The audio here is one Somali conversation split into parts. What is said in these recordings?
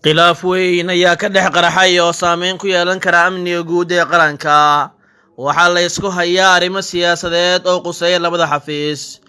Khilaaf weyn ayaa ka dhex qarxay oo saameyn ku yeelan kara amniga guud ee qaranka. Waxaa la isku hayaa arrimo siyaasadeed oo quseeya labada xafiis.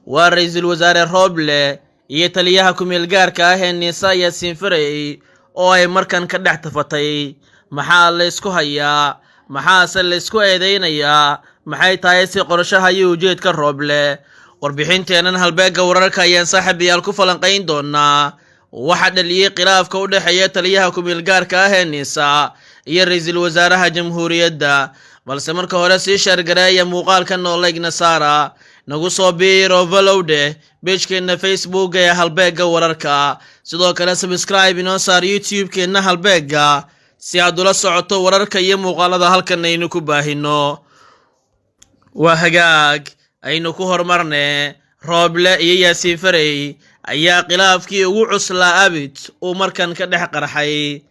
Waa Ra'iisul Wasaare Roble iyo taliyaha ku-meel gaarka ah ee NISA, Yaasiin Farey, oo ay markan ka dhex tafatay. Maxaa la isku hayaa? Maxaase la isku eedeynayaa? Maxay tahay si qorshaha iyo ujeedka Roble? Warbixinteennan Halbeegga Wararka ayaan saaxiibayaal ku falanqayn doonaa waxa dhaliyey khilaafka u dhexeeya taliyaha ku-meel gaarka ah ee NISA iyo ra'iisul wasaaraha jamhuuriyadda. Balse marka hore sii share gareeya muuqaalka, noo like-na saara, nagu soo biiro, follow dheh page-keenna Facebook ee Halbeegga Wararka. Sidoo kale subscribe inoo saar YouTube-keenna Halbeegga si aad ula socoto wararka iyo muuqaalada halkan aynu ku baahino. Waa hagaag, aynu ku horumarne. Rooble iyo Yaasiin Farey ayaa khilaafkii ugu cuslaa abid uu markan ka dhex qarxay.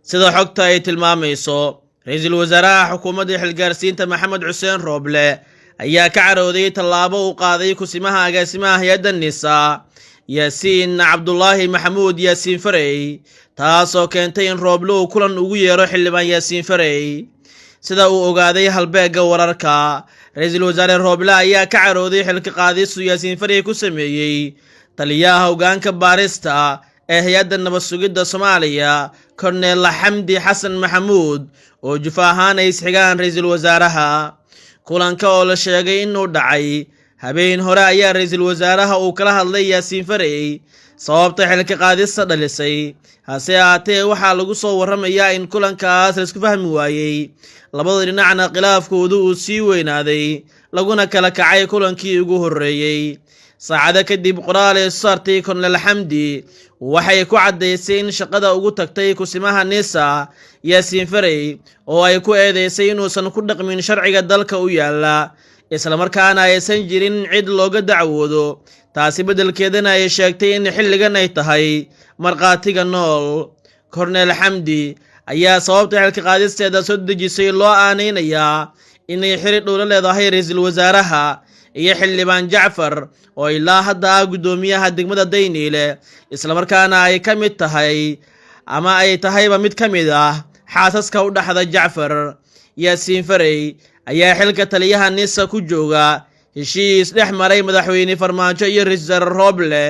Sida xogta ay tilmaamayso, ra-iisul wasaaraha xukuumadda xilgaarsiinta Maxamed Xuseen Rooble ayaa ka carooday tallaabo uu qaaday kusimaha agaasimaha hay-adda NISA, Yaasiin Cabdulaahi Maxamuud, Yaasiin Farey, taasoo keentay in Rooble uu kulan ugu yeero xildhibaan Yaasiin Farey. Sida uu ogaaday Halbeegga Wararka, ra-iisul wasaare Rooble ayaa ka carooday xilka qaadistu Yaasiin Farey ku sameeyey taliyaha hogaanka baarista ee hay-adda nabad sugidda Soomaaliya, Korneel Xamdi Xasan Maxamuud, oo jufa ahaan ay isxigaan ra-iisul wasaaraha. Kulanka oo la sheegay inuu dhacay habeen hore ayaa ra-iisul wasaaraha uu kala hadlay Yaasiin Farey sababta xilka qaadista dhalisay. Hase ahaatee, waxaa lagu soo warramayaa in kulankaas laisku fahmi waayey, labada dhinacna khilaafkoodu uu sii weynaaday, laguna kala kacay kulankii ugu horreeyey. Saacado kadib, qoraal ay saartay Kornel Xamdi waxay ku caddaysay in shaqada ugu tagtay kusimaha NISA, Yaasiin Farey, oo ay ku eedeysay inuusan ku dhaqmin sharciga dalka u yaala, islamarkaana aysan jirin cid looga dacwoodo. Taasi beddelkeedana ay sheegtay in xilligan ay tahay markhaatiga nool. Kornel Xamdi ayaa sababta xilka qaadisteeda soo dejisay loo aanaynayaa inay xiri dhow la leedahay ra-iisul wasaaraha iyo xildhibaan Jacfar, oo ilaa hadda ah guddoomiyaha degmada Dayniile, islamarkaana ay ka mid tahay ama ay tahayba mid ka mid ah xaasaska u dhaxda Jacfar. Yaasiin Farey ayaa xilka taliyaha NISA ku jooga heshiis dhex maray Madaxweyne Farmaajo iyo ra-iisul wasaare Rooble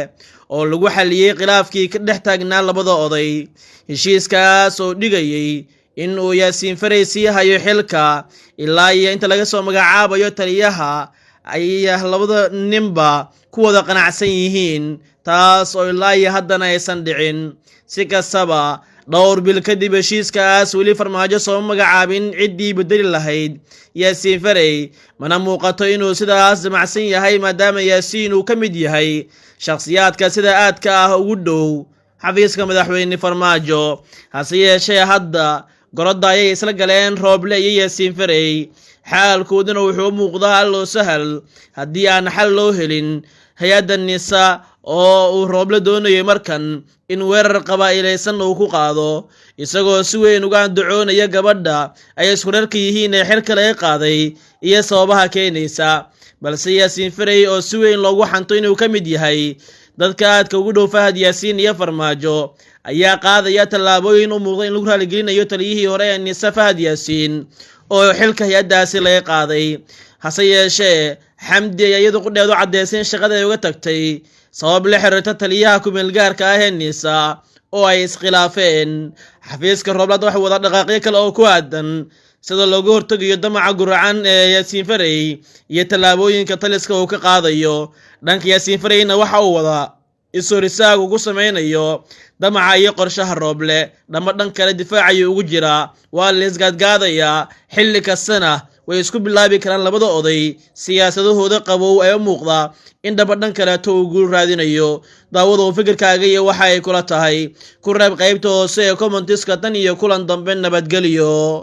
oo lagu xaliyey khilaafkii ka dhex taagnaa labada oday, heshiiskaas oo dhigayey in uu Yaasiin Farey sii hayo xilka ilaa iyo inta laga soo magacaabayo taliyaha ay labada ninba ku wada qanacsan yihiin, taas oo ilaa iyo haddana aysan dhicin. Si kastaba, dhowr bil kadib heshiiskaas, weli Farmaajo sooma magacaabin ciddii bedeli lahayd Yaasiin Farey, mana muuqato inuu sidaas damacsan yahay, maadaama Yaasiin uu ka mid yahay shakhsiyaadka sida aadka ah ugu dhow xafiiska Madaxweyne Farmaajo. Hase yeeshee, hadda gorodda ayay isla galeen Rooble iyo Yaasiin Farey, xaalkooduna wuxuu u muuqdaa alloo sahal haddii aan xal loo helin hay-adda NISA oo uu Rooble doonayay markan in weerar qabaa'ilaysan uu ku qaado, isagoo si weyn uga andacoonaya gabadha ay isku reerka yihiin ee xilka laga qaaday iyo sababaha keenaysa. Balse Yaasiin Farey, oo si weyn loogu xanto inuu ka mid yahay dadka aadka ugu dhow Fahad Yaasiin iyo Farmaajo, ayaa qaadaya tallaabooyin u muuqda in lagu raaligelinayo taliyihii hore ee NISA, Fahad Yaasiin, oo xilka hay-addaasi laga qaaday. Hase yeeshee, Xamdi ayaa iyadu qudheedu caddeysay in shaqada ay uga tagtay sabab la xiriirta taliyaha ku-meelgaarka ah ee NISA oo ay iskhilaafeen. Xafiiska Rooble waxa wada dhaqaaqyo kale oo ku aadan sida looga hortegayo damaca guracan ee Yaasiin Farey iyo tallaabooyinka taliska uu ka qaadayo. Dhanka Yaasiin Fareyna waxa uu wadaa is-horisaag ugu sameynayo damaca iyo qorshaha Rooble. Dhamma dhan kale difaac ayuu ugu jiraa. Waa la isgaadgaadayaa, xilli kastana way isku bilaabi karaan labada oday siyaasadahooda qabow ee u muuqda in dhaba dhan kaleeto uu guul raadinayo. Daawada, uu fikirkaaga iyo waxa ay kula tahay ku reeb qaybta hoose ee comments-ka. Tan iyo kulan dambe, nabadgelyo.